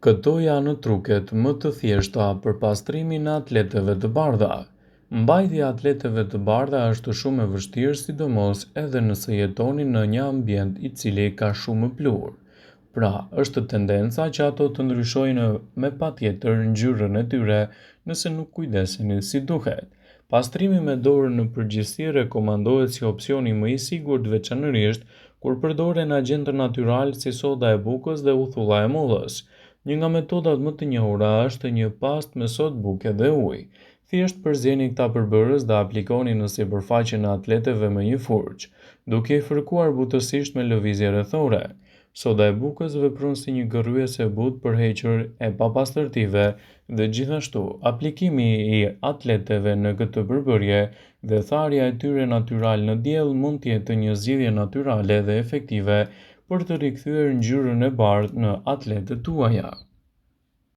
Këto janë truket më të thjeshta për pastrimin e atleteve të bardha. Mbajtja e atleteve të bardha është shumë e vështirë sidomos edhe nëse jetoni në një ambient i cili ka shumë pluhur. Pra, është tendenca që ato të ndryshojnë me patjetër ngjyrën e tyre nëse nuk kujdeseni si duhet. Pastrimi me dorë në përgjithësi rekomandohet si opsioni më i sigurt veçanërisht kur përdoren agjentë natyralë si soda e bukës dhe uthulla e mollës. Një nga metodat më të njohura është një pastë me sodë buke dhe ujë. Thjesht përzieni këta përbërës dhe aplikoni në sipërfaqen e atleteve me një furçë, duke i fërkuar butësisht me lëvizje rrethore. Soda e bukës vepron si një gërryese e butë për heqjen e papastërtive dhe gjithashtu aplikimi i atleteve në këtë përbërje dhe tharja e tyre natyral në diell mund të jetë një zgjidhje natyrale dhe efektive për të rikthyer ngjyrën e bardhë në atletet tuaja.